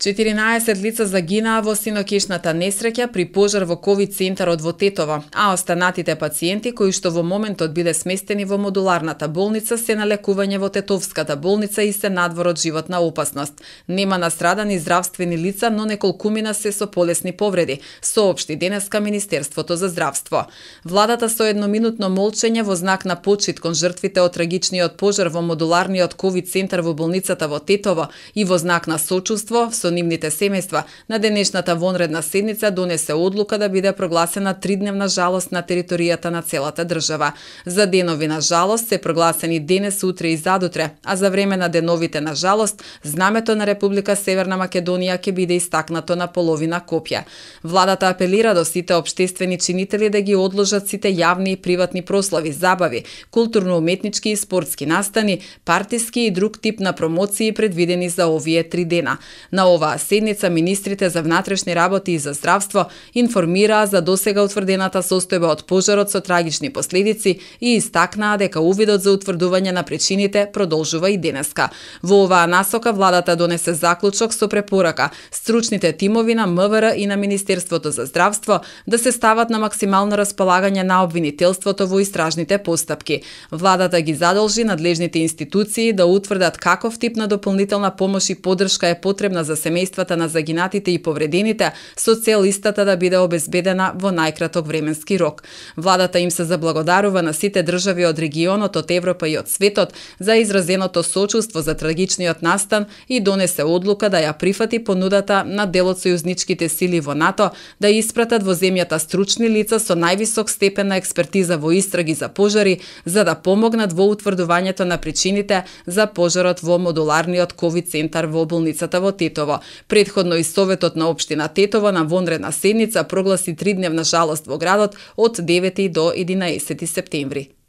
14 лица загинаа во синокишната несреќа при пожар во ковид центарот во Тетово, а останатите пациенти кои што во моментот биле сместени во модуларната болница се на лекување во Тетовската болница и се надвор од животна опасност. Нема настрадани здравствени лица, но неколкумина се со полесни повреди, соопшти денеска Министерството за здравство. Владата со едноминутно молчење во знак на почит кон жртвите од трагичниот пожар во модуларниот ковид центар во болницата во Тетово и во знак на сочувство со нивните семејства, на денешната вонредна седница донесе одлука да биде прогласена 3-дневна жалост на територијата на целата држава. За денови на жалост се прогласени денес, утре и задутре, а за време на деновите на жалост знамето на Република Северна Македонија ќе биде истакнато на половина копја. Владата апелира до сите општествени чинители да ги одложат сите јавни и приватни прослави, забави, културно-уметнички и спортски настани, партиски и друг тип на промоции предвидени за овие 3 дена. На оваа седница министрите за внатрешни работи и за здравство информираа за досега утврдената состојба од пожарот со трагични последици и истакнаа дека увидот за утврдување на причините продолжува и денеска. Во оваа насока владата донесе заклучок со препорака стручните тимови на МВР и на Министерството за здравство да се стават на максимално располагање на обвинителството во истражните постапки. Владата ги задолжи надлежните институции да утврдат каков тип на дополнителна помош и поддршка е потребна за семејствата на загинатите и повредените, со цел истата да биде обезбедена во најкраток временски рок. Владата им се заблагодарува на сите држави од регионот, од Европа и од светот за изразеното сочувство за трагичниот настан и донесе одлука да ја прифати понудата на дел од сојузничките сили во НАТО да испратат во земјата стручни лица со највисок степен на експертиза во истраги за пожари, за да помогнат во утврдувањето на причините за пожарот во модуларниот ковид центар во болницата во Тетово. Предходно и Советот на општина Тетово на вонредна седница прогласи 3-дневна жалост во градот од 9 до 11 септември.